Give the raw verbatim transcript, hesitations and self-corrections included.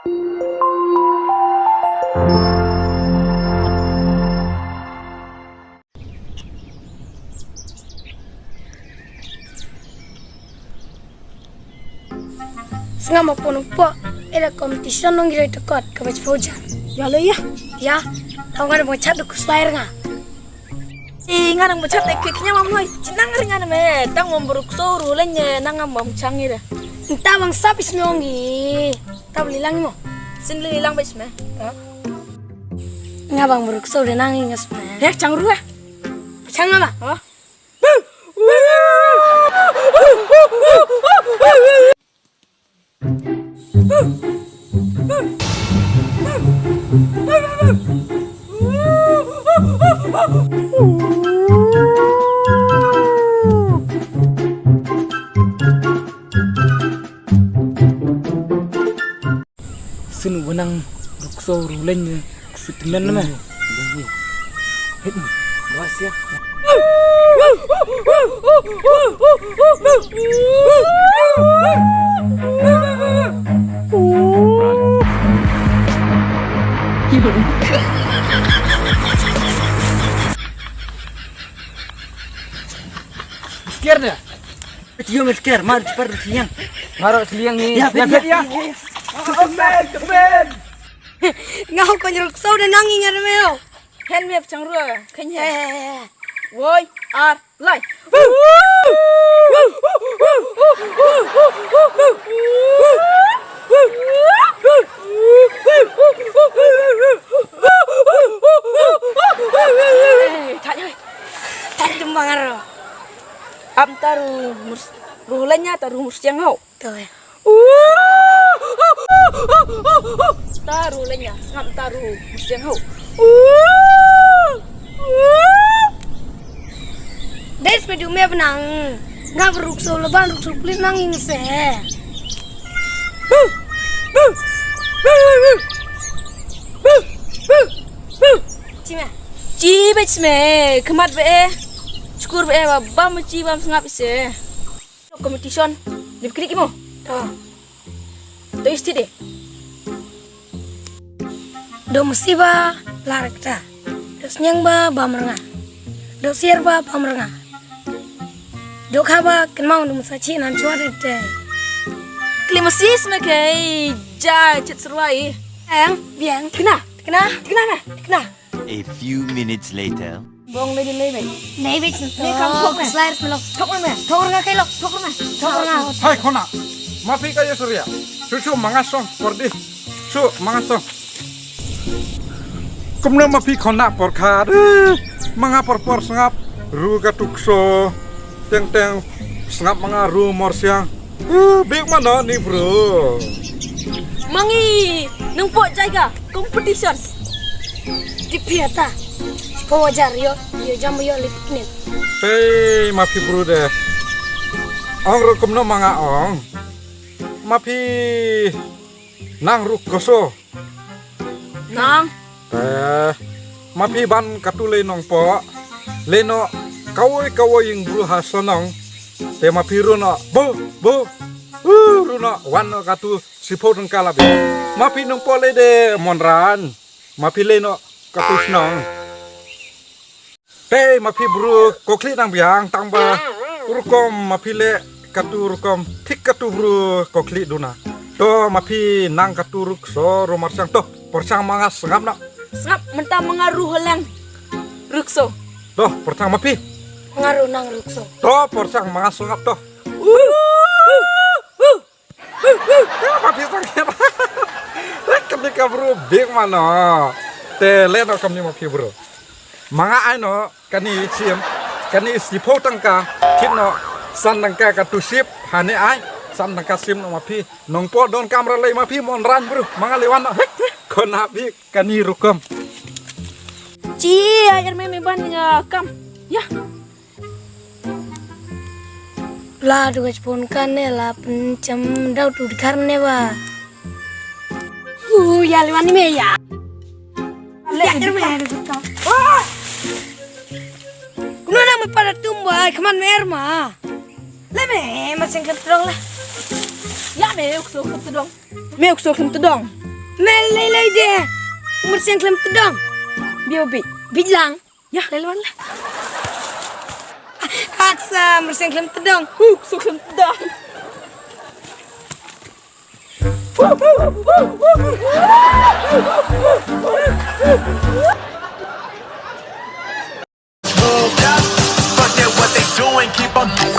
Sngap ma pun pok, eda competition nong gire tekot ka bach fauja. Ya lo ya. Ya, tau nga da bang chat du kuslair nga. Eh, nga nang bang chat ek kenya mam noi. Chinang ringan me, tang mam bruk so rulen ye nang mam chang ira. Nta bang sapis nong i. Tau lilang mo. Sin lilang bach me. Ha? Nga bang bruk so de nang ingas me. Hek chang ruh. Chang nga ba? Ha? Sin wanang rukso rulen ne sutmen me. Hit. Basia. Scared dah? Tiyo ngan sker, mar cepat seliang. Maro seliang ni. Ya, ya, ya, ya. Keben, keben. Ngau ko nyeruk sau dan nanging ada meo. Hen me pechang rua, kenya. Eh, eh, eh. Woi, ar, lai. Eh, tak jai. Tak jembang aro. Am taru mus-, ruh lenya taru mursiang hau. Tuh. Taru lenya, sngap taru mursiang hau. Des pedu me benang. Ngap ruk so leban ruk so plit nang ing se. Chi me. Chi bech me, kemat be e. Chukur be e, ba bam chi bam sngap ise. Competition. Lip krik imo. To. To isti de. Do musiba lar kta. Do snyang ba bam rnga. Do siar ba bam rnga. Do kha ba kenmang do musa chi nan chua de te. Kli musis me ke ja chit serwai. Eng, biang. Kena, kena, kena na, kena. A few minutes later. Bong lady lady. Lady. Ne kam thok me. Slides me lo. Thok me. Thok nga kai lo. Thok me. Thok nga. Hai khona. Ma phi ka ye surya. Chu chu manga song por di. Chu manga song. Kumno ma phi khona por kha. Manga por por sngap. Ru ka tukso. Teng teng sngap manga ru mor siang. Uh, big man no ni bro. Mangi nang po jaiga competition. Tipi ata. Sipo wajar yo, yo jam yo lip knin. Hey, ma phi bro de. Ong ro kumno manga ong. Ma phi nang ruk koso. Nang. Eh, ma phi ban katu lei nong po. Lei no kawoi kawoi ing bru ha sonong. Te ma phi ru no. Bo, bo. Uh, ru no wan no katu sipho tengka labi. Ma phi nong po lei de monran. Ma phi lei no katu snong. Te ma phi bru kokli nang biang tang ba rukom ma phi le katu rukom thik katu bru kokli duna. To ma phi nang katu ruk so ro mar sang to por sang manga sngap na. Sngap menta manga ru holang ruk so. To por sang ma phi. Ngaru nang ruk so. To por sang manga sngap to. Ma phi sang kena. Kami ka bru big man no. Te le no kami ma phi bru. Manga ai no kani sim kani sipho tangka kit no san tangka ka tu sip hani ai san tangka sim no ma phi nong po don kamra lei ma phi mon ran bru manga le wan no. Khona big kani rukom. Chi ai er me me ban nga kam. Ya. La du gach pon kan ne la pencham dau tu dikar ne ba. U ya liwan ni me ya. Le ya me du ka. Kuno na me pada tum ba kman me er ma. Le me ma sing kem tedong la. Ya me uk so kem tedong. Me uk so kem tedong. Me lei lei de. Myrseng khlem tdong. Biu bi. Bit lang. Ya, lei lwan la. Haksa myrseng khlem tdong. Hu, su khlem tdong. Move up. Fuck that, what they doing? Keep on.